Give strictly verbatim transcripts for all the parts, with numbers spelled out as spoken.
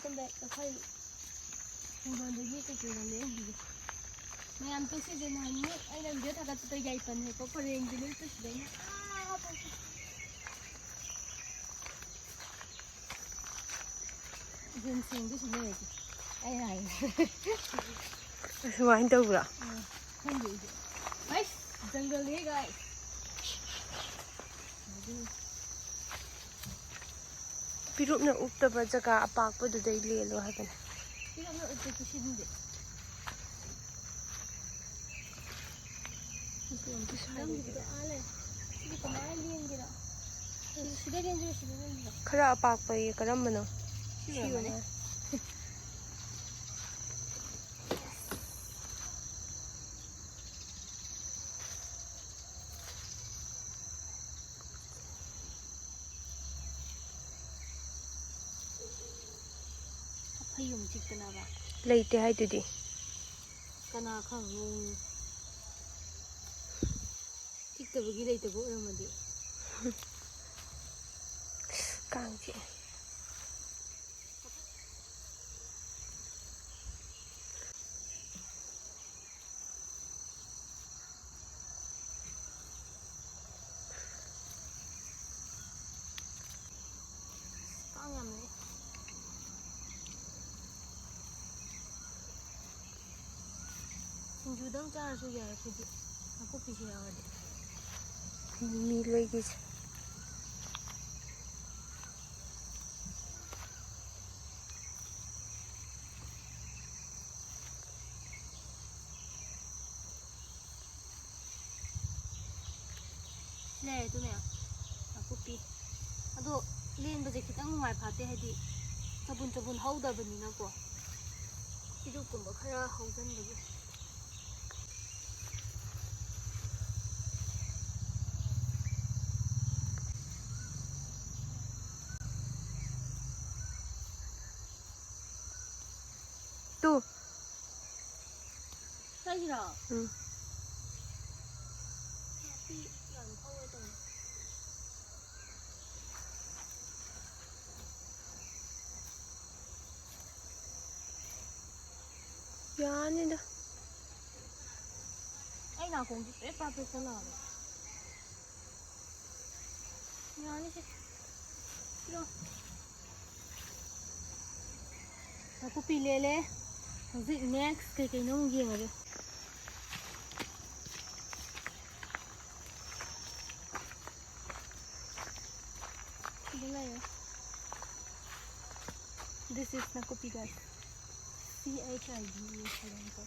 ꯁꯣꯝꯗ ꯑꯩꯈꯣꯏ ꯍꯤꯡꯒꯣꯜꯗꯒꯤ ꯀꯩꯀꯩꯅꯣ ꯂꯩꯔꯝꯕꯤꯒꯦ꯫ ꯃꯌꯥꯝ ꯇꯨꯁꯤꯁꯦ ꯅꯍꯥꯟ ꯑꯩꯅ ꯚꯤꯗꯤꯑꯣ ꯊꯥꯒꯠꯄꯗ ꯌꯥꯏꯄꯟ ꯍꯦꯛꯄ ꯄꯔꯦꯡꯗꯨ ꯂꯣꯏ ꯇꯨꯁꯤꯗꯩꯅ ꯑꯥ ꯐꯥꯎ ꯌꯦꯟ ꯁꯦꯡꯗꯣꯏꯁꯤ ꯂꯩꯔꯗꯤ ꯑꯩ ꯍꯥꯏ꯫ ꯑꯁꯨꯃꯥꯏꯅ ꯇꯧꯕ꯭ꯔꯥ? ꯎꯝ, ꯈꯪꯗꯦ ꯑꯩꯁꯨ꯫ ꯑꯩꯁ, ꯖꯪꯒꯜꯅꯦ guys꯫ ꯄꯤꯔꯨꯞꯅ ꯎꯞꯇꯕ ꯖꯒꯥ ꯑꯄꯥꯛꯄꯗꯨꯗꯩ ꯂꯦꯜꯂꯣ ꯍꯥꯏꯕꯅꯦ꯫ ꯄꯤꯔꯨꯞꯅ ꯎꯞꯄ ꯄꯤꯁꯤꯟꯗꯦ꯫ ꯅꯪꯒꯤꯗꯣ ꯑꯥ ꯂꯩ꯫ ꯁꯤꯗꯤ ꯀꯃꯥꯏꯅ ꯂꯦꯟꯒꯦꯔꯣ? ꯁꯤ-, ꯁꯤꯗ ꯂꯦꯟꯁꯤꯔꯣ, ꯁꯤꯗ ꯂꯦꯟꯁꯤꯔꯣ? ꯈꯔ ꯑꯄꯥꯛꯄ ꯀꯔꯝꯕꯅꯣ? ꯁꯤ ꯁꯤ ꯑꯣꯏꯔꯝꯒꯅꯤ꯫ ꯑꯣꯏꯔꯝꯒꯅꯤ꯫ ꯐꯩꯌꯨꯝ ꯆꯤꯛꯇꯅꯕ꯫ ꯂꯩꯇꯦ ꯍꯥꯏꯗꯨꯗꯤ꯫ ꯀꯅꯥ ꯈꯪ ꯅꯣꯡ ꯆꯤꯛꯇꯕꯒꯤ ꯂꯩꯇꯕ ꯑꯣꯏꯔꯝꯃꯗꯤ꯫ ꯀꯥꯡ ꯆꯤꯛꯑꯦ꯫ ꯀꯥꯡ ꯌꯥꯝ ꯂꯩ꯫ ꯁꯤꯡꯖꯨꯗꯪ ꯆꯥꯔꯁꯨ ꯌꯥꯏ ꯑꯩꯈꯣꯏꯗꯤ, ꯅꯥꯀꯨꯞꯄꯤꯁꯨ ꯌꯥꯎꯔꯗꯤ꯫ ꯃꯤ ꯂꯩꯒꯤꯁꯦ꯫ ꯂꯩꯔꯦ ꯑꯗꯨ ꯃꯌꯥꯝ ꯅꯥꯀꯨꯞꯄꯤ꯫ ꯑꯗꯣ ꯂꯦꯟꯕꯁꯦ ꯈꯤꯇꯪ ꯅꯨꯡꯉꯥꯏ ꯐꯥꯠꯇꯦ, ꯍꯥꯏꯗꯤ ꯆꯕꯨꯟ ꯆꯕꯨꯟ ꯍꯧꯗꯕꯅꯤꯅꯀꯣ꯫ ꯄꯤꯔꯨꯛꯀꯨꯝꯕ ꯈꯔ ꯍꯧꯖꯟꯕꯒꯤ꯫ ꯇꯨ꯫ ꯁ꯭ꯋꯥꯏꯁꯤꯔꯣ? ꯎꯝ꯫ ꯅꯥꯄꯤ ꯌꯥꯝ ꯍꯧꯔꯦ ꯇꯧꯔꯤꯁꯦ꯫ ꯌꯥꯅꯤꯗ꯫ ꯑꯩ ꯅꯥꯀꯣꯡꯁꯦ ꯄ꯭ꯔꯦꯠ ꯄ꯭ꯔꯥꯠ ꯄ꯭ꯔꯦꯠ ꯆꯠꯂꯛꯑꯕ꯫ ꯌꯥꯅꯤꯁꯦ꯫ ꯄꯤꯔꯛꯑꯣ꯫ ꯅꯥꯀꯨꯞꯄꯤ ꯂꯦꯜꯂꯦ꯫ ꯍꯧꯖꯤꯛ next ꯀꯩ ꯀꯩꯅꯣ ꯑꯃꯨꯛ ꯌꯦꯡꯉꯒꯦ꯫ ꯁꯤꯗ ꯂꯩꯔꯦ꯫ This is ꯅꯥꯀꯨꯞꯄꯤ, guys. C H I D E ꯍꯥꯏꯕ ꯅꯠꯇ꯭ꯔꯣ?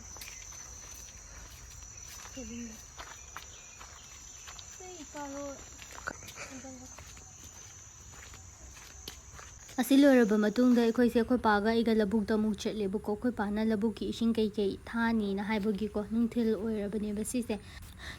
ꯁꯤ ꯀꯥꯔꯣ꯫ ꯑꯁꯤ ꯂꯣꯏꯔꯕ ꯃꯇꯨꯡꯗ ꯑꯩꯈꯣꯏꯁꯦ ꯑꯩꯈꯣꯏ ꯄꯥꯒ ꯑꯩꯒ ꯂꯧꯕꯨꯛꯇ ꯑꯃꯨꯛ ꯆꯠꯂꯦꯕꯀꯣ꯫ ꯑꯩꯈꯣꯏ ꯄꯥꯅ ꯂꯧꯕꯨꯛꯀꯤ ꯏꯁꯤꯡ ꯀꯩꯀꯩ ꯊꯥꯅꯤꯅ ꯍꯥꯏꯕꯒꯤꯀꯣ, ꯅꯨꯡꯊꯤꯜ ꯑꯣꯏꯔꯕꯅꯦꯕ ꯁꯤꯁꯦ꯫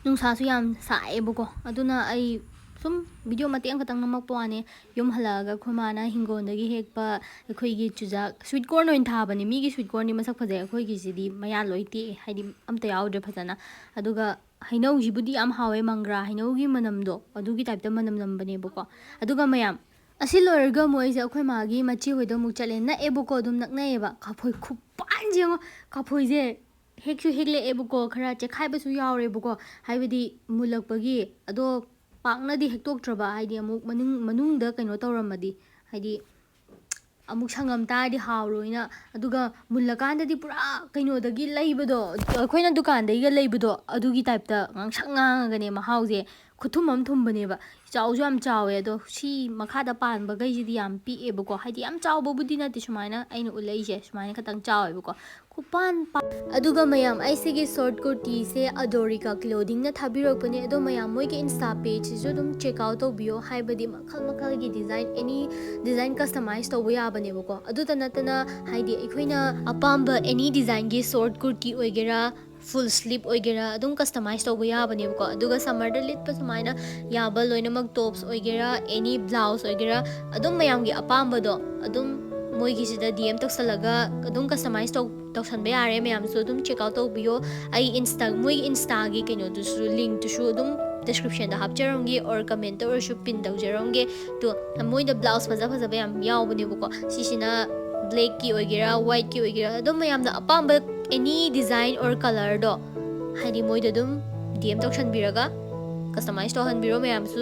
ꯅꯨꯡꯁꯥꯁꯨ ꯌꯥꯝ ꯁꯥꯏꯌꯦꯕꯀꯣ, ꯑꯗꯨꯅ ꯑꯩ ꯁꯨꯝ video ꯃꯇꯦꯛ ꯑꯃꯈꯛꯇꯪ ꯅꯝꯃꯛꯄ ꯋꯥꯅꯦ꯫ ꯌꯨꯝ ꯍꯜꯂꯛꯑꯒ ꯑꯩꯈꯣꯏ ꯃꯥꯅ ꯍꯤꯡꯒꯣꯜꯗꯒꯤ ꯍꯦꯛꯄ ꯑꯩꯈꯣꯏꯒꯤ ꯆꯨꯖꯥꯛ, sweet corn ꯑꯣꯏꯅ ꯊꯥꯕꯅꯦ꯫ ꯃꯤꯒꯤ sweet cornꯗꯤ ꯃꯁꯛ ꯐꯖꯩ, ꯑꯩꯈꯣꯏꯒꯤꯁꯤꯗꯤ ꯃꯌꯥ ꯂꯣꯏ ꯇꯦꯛꯑꯦ, ꯍꯥꯏꯗꯤ ꯑꯝꯇ ꯌꯥꯎꯗ꯭ꯔꯦ ꯐꯖꯅ꯫ ꯑꯗꯨꯒ ꯍꯩꯅꯧꯁꯤꯕꯨꯗꯤ ꯌꯥꯝ ꯍꯥꯎꯋꯦ, ꯃꯪꯒ꯭ꯔꯥ ꯍꯩꯅꯧꯒꯤ ꯃꯅꯝꯗꯣ ꯑꯗꯨꯒꯤ typeꯇ ꯃꯅꯝ ꯅꯝꯕꯅꯦꯕꯀꯣ꯫ ꯑꯗꯨꯒ ꯃꯌꯥꯝ, ꯑꯁꯤ ꯂꯣꯏꯔꯒ ꯑꯃꯨꯛ ꯑꯩꯁꯦ ꯑꯩꯈꯣꯏ ꯃꯥꯒꯤ ꯃꯆꯦ ꯍꯣꯏꯗ ꯑꯃꯨꯛ ꯆꯠꯂꯦ꯫ ꯅꯛꯑꯦꯕꯀꯣ, ꯑꯗꯨꯝ ꯅꯛꯅꯩꯌꯦꯕ꯫ ꯀꯐꯣꯏ ꯈꯨꯄꯥꯟꯁꯦ ꯌꯦꯡꯉꯣ, ꯀꯐꯣꯏꯁꯦ ꯍꯦꯛꯁꯨ ꯍꯦꯛꯂꯛꯑꯦꯕꯀꯣ, ꯈꯔ ꯆꯦꯛꯈꯥꯏꯕꯁꯨ ꯌꯥꯎꯔꯦꯕꯀꯣ, ꯍꯥꯏꯕꯗꯤ ꯃꯨꯜꯂꯛꯄꯒꯤ꯫ ꯑꯗꯣ ꯄꯥꯛꯅꯗꯤ ꯍꯦꯛꯇꯣꯛꯇ꯭ꯔꯕ, ꯍꯥꯏꯗꯤ ꯑꯃꯨꯛ ꯃꯅꯤꯡ-, ꯃꯅꯨꯡꯗ ꯀꯩꯅꯣ ꯇꯧꯔꯝꯃꯗꯤ, ꯍꯥꯏꯗꯤ ꯑꯃꯨꯛ ꯁꯪꯉꯝ ꯇꯥꯔꯗꯤ ꯍꯥꯎꯔꯣꯏꯅ꯫ ꯑꯗꯨꯒ ꯃꯨꯜꯂꯀꯥꯟꯗꯗꯤ ꯄꯨꯔꯥ ꯀꯩꯅꯣꯗꯒꯤ ꯂꯩꯕꯗꯣ, ꯑꯩꯈꯣꯏꯅ ꯗꯨꯀꯥꯟꯗꯒꯤꯒ ꯂꯩꯕꯗꯣ, ꯑꯗꯨꯒꯤ typeꯇ ꯉꯥꯡꯁꯪ ꯉꯥꯡꯉꯒꯅꯦ ꯃꯍꯥꯎꯁꯦ꯫ ꯈꯨꯊꯨꯝ ꯑꯃ ꯊꯨꯝꯕꯅꯦꯕ꯫ ꯆꯥꯎꯁꯨ ꯌꯥꯝ ꯆꯥꯎꯋꯦ, ꯑꯗꯣ ꯁꯤ ꯃꯈꯥꯗ ꯄꯥꯟꯕꯈꯩꯁꯤꯗꯤ ꯌꯥꯝ ꯄꯤꯛꯑꯦꯕꯀꯣ, ꯍꯥꯏꯗꯤ ꯌꯥꯝ ꯆꯥꯎꯕꯕꯨꯗꯤ ꯅꯠꯇꯦ, ꯁꯨꯃꯥꯏꯅ ꯑꯩꯅ ꯎꯠꯂꯛꯏꯁꯦ ꯁꯨꯃꯥꯏꯅ ꯈꯇꯪ ꯆꯥꯎꯋꯦꯕꯀꯣ꯫ ꯈꯨꯄꯥꯟ ꯄꯥ-, ꯑꯗꯨꯒ ꯃꯌꯥꯝ, ꯑꯩ ꯁꯤꯒꯤ short ꯀꯨꯔꯇꯤꯁꯦ ꯑꯗꯣꯔꯤꯀꯥ ꯀ꯭ꯂꯣꯗꯤꯡꯅ ꯊꯥꯕꯤꯔꯛꯄꯅꯦ꯫ ꯑꯗꯣ ꯃꯌꯥꯝ, ꯃꯣꯏꯒꯤ Insta pageꯁꯤꯁꯨ ꯑꯗꯨꯝ check out ꯇꯧꯕꯤꯌꯣ, ꯍꯥꯏꯕꯗꯤ ꯃꯈꯜ ꯃꯈꯜꯒꯤ design, any design customize ꯇꯧꯕ ꯌꯥꯕꯅꯦꯕꯀꯣ꯫ ꯑꯗꯨꯇ ꯅꯠꯇꯅ, ꯍꯥꯏꯗꯤ ꯑꯩꯈꯣꯏꯅ ꯑꯄꯥꯝꯕ any designꯒꯤ short ꯀꯨꯔꯇꯤ ꯑꯣꯏꯒꯦꯔꯥ, full sleeve ꯑꯣꯏꯒꯦꯔꯥ, ꯑꯗꯨꯝ customize ꯇꯧꯕ ꯌꯥꯕꯅꯦꯕꯀꯣ꯫ ꯑꯗꯨꯒ summerꯗ ꯂꯤꯠꯄ ꯁꯨꯃꯥꯏꯅ ꯌꯥꯕ ꯂꯣꯏꯅꯃꯛ, tops ꯑꯣꯏꯒꯦꯔꯥ, any blouse ꯑꯣꯏꯒꯦꯔꯥ, ꯑꯗꯨꯝ ꯃꯌꯥꯝꯒꯤ ꯑꯄꯥꯝꯕꯗꯣ ꯑꯗꯨꯝ ꯃꯣꯏꯒꯤꯁꯤꯗ D M ꯇꯧꯁꯜꯂꯒ ꯑꯗꯨꯝ customize ꯇꯧ-, ꯇꯧꯁꯟꯕ ꯌꯥꯔꯦ꯫ ꯃꯌꯥꯝꯁꯨ ꯑꯗꯨꯝ check out ꯇꯧꯕꯤꯌꯣ꯫ ꯑꯩ Insta, ꯃꯣꯏꯒꯤ Instaꯒꯤ ꯀꯩꯅꯣꯗꯨꯁꯨ, linkꯇꯨꯁꯨ ꯑꯗꯨꯝ descriptionꯗ ꯍꯥꯞꯆꯔꯝꯒꯦ, or commentꯇ ꯑꯣꯏꯔꯁꯨ pin ꯇꯧꯖꯔꯝꯒꯦ꯫ ꯑꯗꯣ ꯃꯣꯏꯗ blouse ꯐꯖ ꯐꯖꯕ ꯌꯥꯝ ꯌꯥꯎꯕꯅꯦꯕꯀꯣ꯫ ꯁꯤꯁꯤꯅ blackꯀꯤ ꯑꯣꯏꯒꯦꯔꯥ, whiteꯀꯤ ꯑꯣꯏꯒꯦꯔꯥ, ꯑꯗꯨꯝ ꯃꯌꯥꯝꯅ ꯑꯄꯥꯝꯕ any design or colorꯗꯣ, ꯍꯥꯏꯗꯤ ꯃꯣꯏꯗ ꯑꯗꯨꯝ DM ꯇꯧꯁꯟꯕꯤꯔꯒ customize ꯇꯧꯍꯟꯕꯤꯔꯣ꯫ ꯃꯌꯥꯝꯁꯨ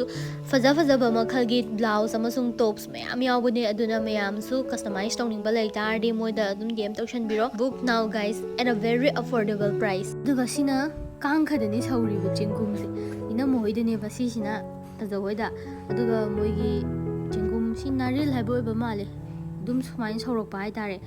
ꯐꯖ ꯐꯖꯕ ꯃꯈꯜꯒꯤ blouse ꯑꯃꯁꯨꯡ tops ꯃꯌꯥꯝ ꯌꯥꯎꯕꯅꯦ, ꯑꯗꯨꯅ ꯃꯌꯥꯝꯁꯨ customize ꯇꯧꯅꯤꯡꯕ ꯂꯩ ꯇꯥꯔꯗꯤ ꯃꯣꯏꯗ ꯑꯗꯨꯝ DM ꯇꯧꯁꯟꯕꯤꯔꯣ꯫ Book now guys at a very affordable price. ꯑꯗꯨꯒ ꯁꯤꯅ ꯀꯥꯡꯈꯗꯅꯤ ꯁꯧꯔꯤꯕ ꯆꯦꯡꯒꯨꯝꯁꯦ꯫ ꯏꯅꯝꯃ ꯍꯣꯏꯗꯅꯦꯕ ꯁꯤꯁꯤꯅ, ꯇꯥꯖꯧ ꯍꯣꯏꯗ꯫ ꯑꯗꯨꯒ ꯃꯣꯏꯒꯤ ꯆꯦꯡꯒꯨꯝ ꯁꯤ ꯅꯥꯔꯤꯜ ꯍꯥꯏꯕ ꯑꯣꯏꯕ ꯃꯥꯜꯂꯦ, ꯑꯗꯨꯝ ꯁꯨꯃꯥꯏꯅ ꯁꯧꯔꯛꯄ ꯍꯥꯏꯇꯥꯔꯦ꯫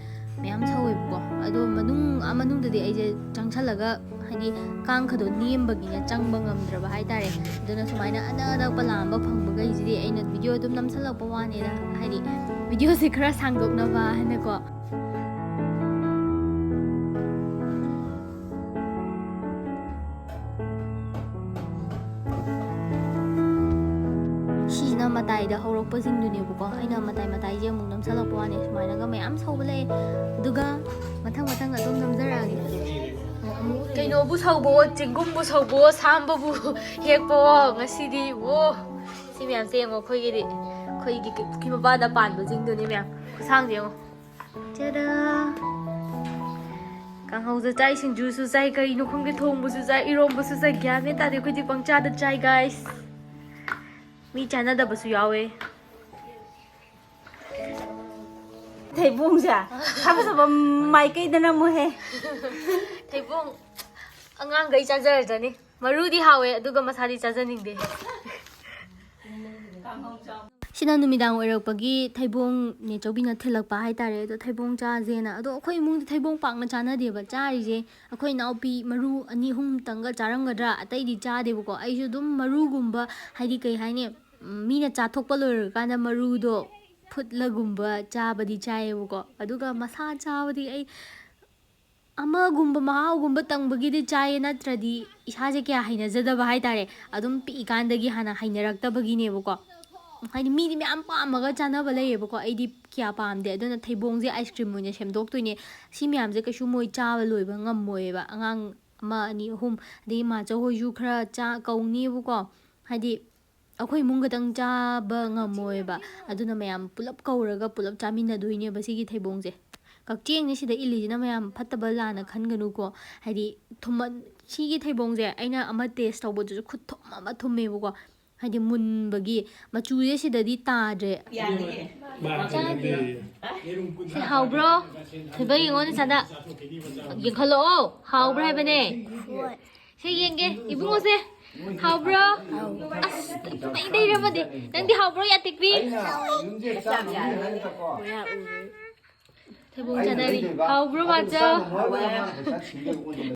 ꯃꯌꯥꯝ ꯁꯧꯋꯦꯕꯀꯣ꯫ ꯑꯗꯣ ꯃꯅꯨꯡ, ꯑꯥ ꯃꯅꯨꯡꯗꯗꯤ ꯑꯩꯁꯦ ꯆꯪꯁꯜꯂꯒ, ꯍꯥꯏꯗꯤ ꯀꯥꯡꯈꯗꯣ ꯅꯦꯝꯕꯒꯤꯅ ꯆꯪꯕ ꯉꯝꯗ꯭ꯔꯕ ꯍꯥꯏꯇꯥꯔꯦ꯫ ꯑꯗꯨꯅ ꯁꯨꯃꯥꯏꯅ ꯑꯅꯛ ꯑꯅꯛꯄ ꯂꯥꯝꯕ ꯐꯪꯕꯈꯩꯁꯤꯗꯤ ꯑꯩꯅ video ꯑꯗꯨꯝ ꯅꯝꯁꯜꯂꯛꯄ ꯋꯥꯅꯤꯗ, ꯍꯥꯏꯗꯤ videoꯁꯦ ꯈꯔ ꯁꯥꯡꯗꯣꯛꯅꯕ ꯍꯥꯏꯅꯀꯣ꯫ ꯁꯤꯁꯤꯅ ꯃꯇꯥꯏꯗ ꯍꯧꯔꯛꯄꯁꯤꯡꯗꯨꯅꯦꯕꯀꯣ꯫ ꯑꯩꯅ ꯃꯇꯥꯏ ꯃꯇꯥꯏꯁꯦ ꯑꯃꯨꯛ ꯅꯝꯁꯜꯂꯛꯄ ꯋꯥꯅꯤ꯫ ꯁꯨꯃꯥꯏꯅꯒ ꯃꯌꯥꯝ ꯁꯧꯕ ꯂꯩ꯫ ꯑꯗꯨꯒ ꯃꯊꯪ ꯃꯊꯪ ꯑꯗꯨꯝ ꯅꯝꯖꯔꯛꯑꯒꯦ꯫ ꯀꯩꯅꯣꯕꯨ ꯁꯧꯕꯣ, ꯆꯦꯡꯒꯨꯝꯕꯨ ꯁꯧꯕꯣ, ꯁꯥꯝꯕꯕꯨ ꯍꯦꯛꯄꯣ꯫ ꯉꯁꯤꯗꯤ ꯑꯣ, ꯁꯤ ꯃꯌꯥꯝꯁꯦ ꯌꯦꯡꯉꯣ, ꯑꯩꯈꯣꯏꯒꯤꯗꯤ, ꯑꯩꯈꯣꯏꯒꯤ ꯄꯨꯈ꯭ꯔꯤ ꯃꯄꯥꯟꯗ ꯄꯥꯟꯕꯁꯤꯡꯗꯨꯅꯤ ꯃꯌꯥꯝ꯫ ꯈꯨꯁꯥꯡꯁꯦ ꯌꯦꯡꯉꯣ꯫ ꯆꯦꯗ꯫ ꯀꯥꯡꯍꯧꯁꯨ ꯆꯥꯏ, ꯁꯤꯡꯖꯨꯁꯨ ꯆꯥꯏ, ꯀꯔꯤꯅꯣ ꯈꯪꯗꯦ, ꯊꯣꯡꯕꯁꯨ ꯆꯥꯏ, ꯏꯔꯣꯝꯕꯁꯨ ꯆꯥꯏ, ꯒ꯭ꯌꯥꯟ ꯃꯦꯟ ꯇꯥꯗꯦ꯫ ꯑꯩꯈꯣꯏꯗꯤ ꯄꯪꯆꯥꯗ ꯆꯥꯏ, guys꯫ ꯃꯤ ꯆꯥꯅꯗꯕꯁꯨ ꯌꯥꯎꯋꯦ꯫ ꯊꯩꯕꯣꯡꯁꯦ ꯐꯖ ꯐꯖꯕ ꯃꯥꯏꯀꯩꯗ ꯅꯝꯃꯨꯍꯦ꯫ ꯊꯩꯕꯣꯡ ꯑꯉꯥꯡꯈꯩ ꯆꯥꯖꯔꯖꯅꯤ꯫ ꯃꯔꯨꯗꯤ ꯍꯥꯎꯋꯦ, ꯑꯗꯨꯒ ꯃꯁꯥꯗꯤ ꯆꯥꯖꯅꯤꯡꯗꯦ꯫ ꯁꯤꯅ ꯅꯨꯃꯤꯗꯥꯡ ꯑꯣꯏꯔꯛꯄꯒꯤ ꯊꯩꯕꯣꯡ ꯅꯦꯆꯧꯕꯤꯅ ꯊꯤꯜꯂꯛꯄ ꯍꯥꯏꯇꯥꯔꯦ꯫ ꯑꯗꯣ ꯊꯩꯕꯣꯡ ꯆꯥꯁꯦꯅ꯫ ꯑꯗꯣ ꯑꯩꯈꯣꯏ ꯏꯃꯨꯡꯗꯤ ꯊꯩꯕꯣꯡ ꯄꯥꯛꯅ ꯆꯥꯅꯗꯦꯕ꯫ ꯆꯥꯔꯤꯁꯦ ꯑꯩꯈꯣꯏ ꯏꯅꯥꯎꯄꯤ ꯃꯔꯨ ꯑꯅꯤ ꯑꯍꯨꯝꯇꯪꯒ ꯆꯥꯔꯝꯒꯗ꯭ꯔꯥ, ꯑꯇꯩꯗꯤ ꯆꯥꯗꯦꯕꯀꯣ꯫ ꯑꯩꯁꯨ ꯑꯗꯨꯝ ꯃꯔꯨꯒꯨꯝꯕ, ꯍꯥꯏꯗꯤ ꯀꯩ ꯍꯥꯏꯅꯤ, ꯎꯝ, ꯃꯤꯅ ꯆꯥꯊꯣꯛꯄ ꯂꯣꯏꯔꯀꯥꯟꯗ ꯃꯔꯨꯗꯣ ꯐꯨꯠꯂꯒꯨꯝꯕ ꯆꯥꯕꯗꯤ ꯆꯥꯏꯌꯦꯕꯀꯣ꯫ ꯑꯗꯨꯒ ꯃꯁꯥ ꯆꯥꯕꯗꯤ ꯑꯩ ꯑꯃꯒꯨꯝꯕ ꯃꯍꯥꯎꯒꯨꯝꯕ ꯇꯪꯕꯒꯤꯗꯤ ꯆꯥꯏꯌꯦ, ꯅꯠꯇ꯭ꯔꯗꯤ ꯏꯁꯥꯁꯦ ꯀꯌꯥ ꯍꯩꯅꯖꯗꯕ ꯍꯥꯏꯇꯥꯔꯦ꯫ ꯑꯗꯨꯝ ꯄꯤꯛꯏꯀꯥꯟꯗꯒꯤ ꯍꯥꯟꯅ ꯍꯩꯅꯔꯛꯇꯕꯒꯤꯅꯦꯕꯀꯣ꯫ ꯍꯥꯏꯗꯤ ꯃꯤꯗꯤ ꯃꯌꯥꯝ ꯄꯥꯝꯃꯒ ꯆꯥꯅꯕ ꯂꯩꯌꯦꯕꯀꯣ, ꯑꯩꯗꯤ ꯀꯌꯥ ꯄꯥꯝꯗꯦ꯫ ꯑꯗꯨꯅ ꯊꯩꯕꯣꯡꯁꯦ ice cream ꯑꯣꯏꯅ ꯁꯦꯝꯗꯣꯛꯇꯣꯏꯅꯦ꯫ ꯁꯤ ꯃꯌꯥꯝꯁꯦ ꯀꯩꯁꯨ ꯃꯣꯏ ꯆꯥꯕ ꯂꯣꯏꯕ ꯉꯝꯃꯣꯏꯌꯦꯕ꯫ ꯑꯉꯥꯡ ꯑꯃ, ꯑꯅꯤ, ꯑꯍꯨꯝ, ꯑꯗꯒꯤ ꯃꯥꯆꯧ ꯍꯣꯏꯁꯨ ꯈꯔ ꯆꯥ ꯀꯧꯅꯤꯕꯀꯣ꯫ ꯍꯥꯏꯗꯤ ꯑꯩꯈꯣꯏ ꯏꯃꯨꯡ ꯈꯛꯇꯪ ꯆꯥꯕ ꯉꯝꯃꯣꯏꯕ꯫ ꯑꯗꯨꯅ ꯃꯌꯥꯝ ꯄꯨꯂꯞ ꯀꯧꯔꯒ ꯄꯨꯂꯞ ꯆꯥꯃꯤꯟꯅꯗꯣꯏꯅꯦꯕ ꯁꯤꯒꯤ ꯊꯩꯕꯣꯡꯁꯦ꯫ ꯀꯛꯆꯦꯡꯅꯦ ꯁꯤꯗ ꯏꯜꯂꯤꯁꯤꯅ ꯃꯌꯥꯝ, ꯐꯠꯇꯕ ꯂꯥꯟꯅ ꯈꯟꯒꯅꯨꯀꯣ꯫ ꯍꯥꯏꯗꯤ ꯊꯨꯝꯃꯟ-, ꯁꯤꯒꯤ ꯊꯩꯕꯣꯡꯁꯦ ꯑꯩꯅ ꯑꯃ ꯇꯦꯁ ꯇꯧꯕꯗꯨꯁꯨ ꯈꯨꯠꯊꯨꯝ ꯑꯃ ꯊꯨꯝꯃꯦꯕꯀꯣ꯫ ꯍꯥꯏꯗꯤ ꯃꯨꯟꯕꯒꯤ ꯃꯆꯨꯁꯦ ꯁꯤꯗꯗꯤ ꯇꯥꯗ꯭ꯔꯦ꯫ ꯁꯤ ꯍꯥꯎꯕ꯭ꯔꯣ? ꯊꯣꯏꯕ ꯌꯦꯡꯉꯣ ꯅꯆꯥꯗ꯫ ꯌꯦꯡꯈꯠꯂꯛꯑꯣ, ꯍꯥꯎꯕ꯭ꯔꯥ ꯍꯥꯏꯕꯅꯦ꯫ ꯁꯤ ꯌꯦꯡꯒꯦ, ꯏꯕꯨꯡꯉꯣꯁꯦ꯫ ꯍꯥꯎꯕ꯭ꯔꯣ? ꯑꯁ, ꯄꯨꯡꯅꯩ ꯅꯩꯔꯝꯃꯗꯤ꯫ ꯅꯪꯗꯤ ꯍꯥꯎꯕ꯭ꯔꯣ, ꯌꯥꯇꯦꯛꯄꯤ? ꯊꯩꯕꯣꯡ ꯆꯥꯅꯔꯤ꯫ ꯍꯥꯎꯕ꯭ꯔꯣ, ꯃꯥꯆꯧ?